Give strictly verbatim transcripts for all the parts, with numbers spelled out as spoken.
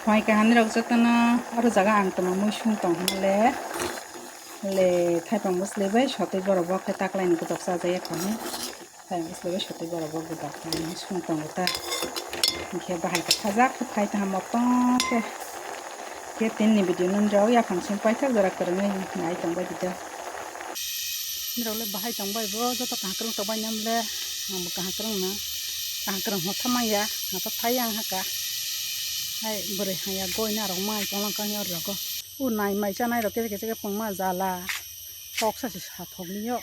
Mai kahani rok jotono oro jaga ang tongma mui sung tong hwnle, le thaipang bwsli bai sotwi borok bo khe taklaini gujak chajak ya kha hwnwi. Thaipang bwsli bai sotwi borok bo gujak kha hwnwi sung tongo ta. Hinkhe bahai khe thajak khe phai tongha motong khe. Khe tinini video nung rok yaphang simi paithak jora kwrwngwi nai tong bai di ta. Nirok le bahai tong bai bo joto kaham kwrwng tong bai nam le, ang bo kaham kwrwng no, kaham kwrwng hotha manya, hotha thai ang haka. Hai bwrwi haya goi na rok mai tong lang kanya rok. U nai mai cha nai rok khe khe khe pung ma jala. Kok sa se sa thok ni yo.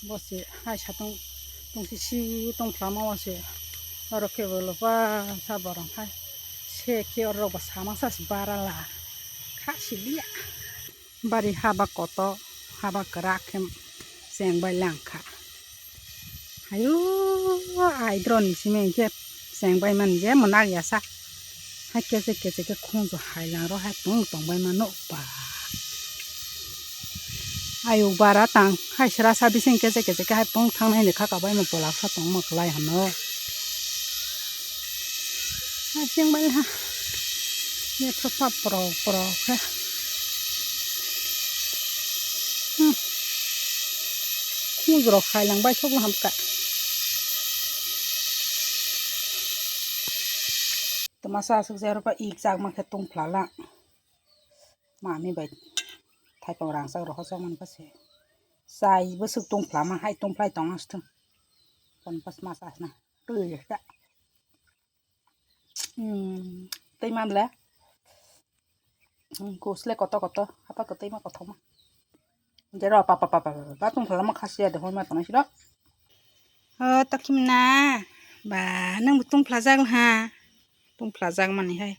Bo se hai sa tong, tong si si tong phla ma wa se. Oro khe bo lo pa sa borok hai. Se khe oro rok ba sa ma sa se bara la. Kha si liya. Bari haba koto, haba kwrak khe cheng bai lang kha. Hayo, aidroni simi hinkhe cheng bai mani je mwnak ya sa. Hai kese kese khe khunju hai lang ro hai pung tong bai mano ba. Ayuk bara tang hai sra sa bising kese kese khe hai pung thang nai ni kha ka bai ma polak sa tong ma kwlai hano. Hai cheng bai ha. Ye pha pha pro pro khe. Hmm. Khunju rok hai lang bai sok ma hamka. Tama sa aswk jai oro pa ik chak ma khe tong phlala. Mami bai thaipang rangchak rok hochok man pa se. Chai bwswk tong phlama hai tong phlai tong aswk. Kon pas mas asna. Twi ta. Hmm. Tei man le. Hmm, kusle koto koto. Apa ko tei ma kothoma. Jero pa pa pa pa pa tong phlama khasiya de hoi ma tong siro. O tokimna. Ba nang bu tong phlajak ha. Tong phlajak mani hai.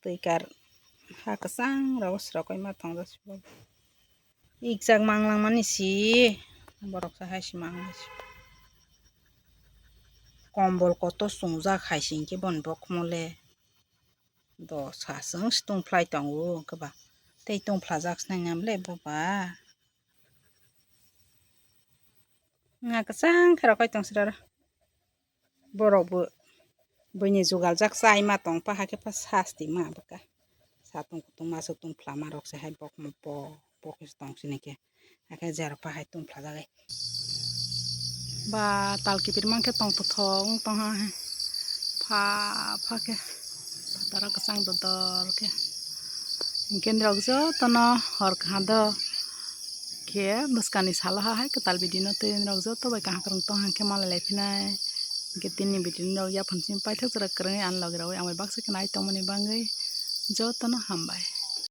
Twi kar ha kwchang rok srok ma thong jak. Ikjak manglang mani si borok sa hai si manglai si. Kombol kotor chwngjak hai si hinkhe boni bokhmo le do sa chwng si tong phlai tongo hwnkhe ba tei tong phlajak sinai nam le bo ba. Nga kwchang khe rok kai tong sira ro. Borok bo buini jugaljak chai ma tong pa hakhe pa sasti ma bwkha. Satung kutung masuk tung phlama rok se hai bokmo po pokis tong sini khe. Hakhe jero pa hai tung phlajak ai. Ba tal kipir mankhe tong puthok wng tong ha hai. Pha pha khe phataro kwchang dodor khe. Hinkhe norok jotono hor kaha do khe bwskani salo ha hai kwtal video no twi norok joto bai kaham kwrwng tong hang khe malai lai phinai. Hinkhe tini video norok yaphang simi paithak jora kwrwngwi ani logi rogwi ang bai baksa khe nai tongmani bagwi jotono hambai.